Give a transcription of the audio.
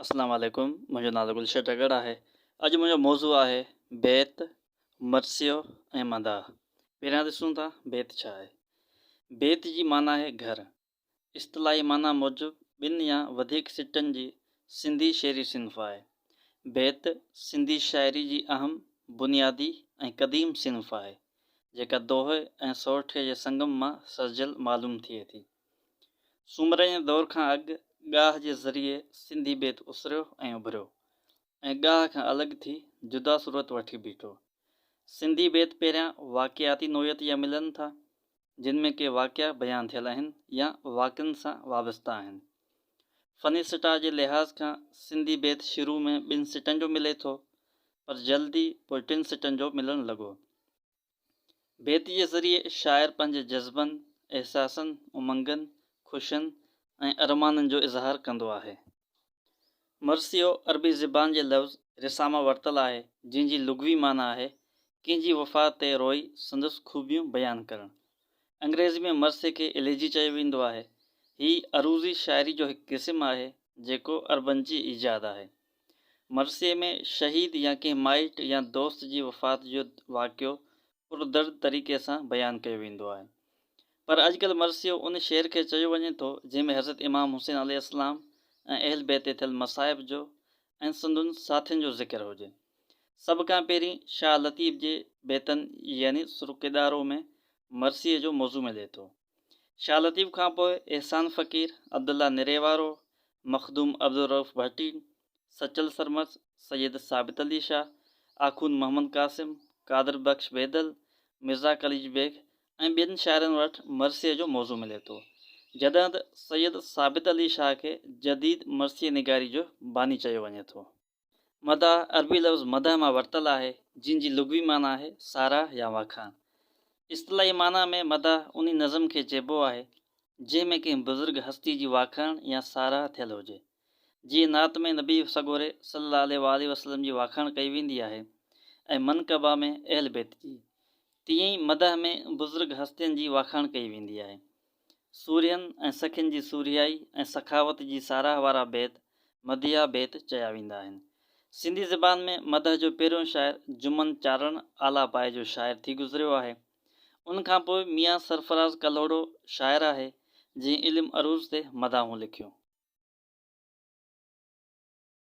اسلام عليڪم منهنجو نالو گلشير ٽڳڙ آهي اڄ منهنجو موضوع آهي بيت مرثيو ۽ مداح پهريان ڏسون ٿا بيت ڇا آهي بيت جي معنيٰ آهي گهر اصطلاحي معنيٰ موجب ٻن يا وڌيڪ سٽن جي سنڌي شعري صنف آهي بيت سنڌي شاعري جي اهم بنيادي ۽ قديم صنف آهي جيڪا دوهي ۽ سورٺي جي سنگم مان سرجيل معلوم ٿئي ٿي سومرن جي دور کان اڳ ڳاهه جي ذريعي سنڌي بيت اسريو ۽ اڀريو ۽ ڳاهه کان الڳ ٿي جدا صورت وٺي بيٺو. سنڌي بيت پهريان واقعاتي نوعيت جا ملن ٿا، جن ۾ ڪي واقعا بيان ٿيل آهن يا واقعن سان وابسته آهن. فني سٽاء جي لحاظ کان سنڌي بيت شروع ۾ ٻن سٽن جو ملي ٿو، پر جلدي پوء ٽن سٽن جو ملڻ لڳو. بيت جي ذريعي شاعر پنهنجي جذبن، احساسن، امنگن، خوشين ۽ ارمانن جو اظهار ڪندو آهي. مرثيو عربي زبان جي لفظ رثا مان ورتل آهي، جنهن جي لغوي معنيٰ آهي، ڪنهن جي وفات تي روئي سندس خوبيون بيان ڪرڻ. انگريزي ۾ مرثيي کي Elegy چيو ويندو آهي. هي عروضي شاعري جو هڪ قسم آهي، جيڪو عربن جي ايجاد آهي. مرثيي ۾ شهيد يا ڪنهن مائٽ يا دوست جي وفات جو واقعو پردرد طريقي سان بيان ڪيو ويندو آهي. پر اڄڪلهه مرثيو ان شعر کي چيو وڃي ٿو جنهن ۾ حضرت امام حسين عليه السلام ۽ اهل بيت تي ٿيل مصائب جو ۽ سندن ساٿين جو ذڪر هجي. سڀ کان پهرين شاهه لطيف جي بيتن يعني سر ڪيڏارو ۾ مرثيي جو موضوع ملي ٿو. شاهه لطيف کان پوء احسان فقير، عبدالله نري وارو، مخدوم عبدالرؤف ڀٽي، سچل سرمست، سيد ثابت علي شاهه، آخوند محمد قاسم، قادر بخش بيدل، مرزا قليچ بيگ ۽ ٻين شاعرن وٽ مرثيي جو موضوع ملي ٿو. جڏهن ته سيد ثابت علي شاهه کي جديد مرثيي نگاري جو باني چيو وڃي ٿو. مداح عربي لفظ مدح مان ورتل آهي، جنهن جي لغوي معنيٰ آهي ساراهه يا واکاڻ. اصطلاحي معنيٰ ۾ مداح انهي نظم کي چئبو آهي، جنهن ۾ ڪنهن بزرگ هستي جي واکاڻ يا ساراهه ٿيل هجي. جيئن نعت ۾ نبي سڳوري صلي الله عليه واٰله وسلم جي واکاڻ ڪئي ويندي آهي ۽ منقبه ۾ اهل بيت جي، تيئن ئي مدح ۾ بزرگ هستين جي واکاڻ ڪئي ويندي آهي. سورهين ۽ سخين جي سورهيائي ۽ سخاوت جي ساراهه وارا بيت مدحيه بيت چيا ويندا آهن. سنڌي زبان ۾ مدح جو پهريون شاعر جمن چارڻ اعليٰ پائي جو شاعر ٿي گذريو آهي. ان کان پوء ميان سرفراز ڪلهوڙو شاعر آهي، جنهن علم عروض تي مداحون لکيون.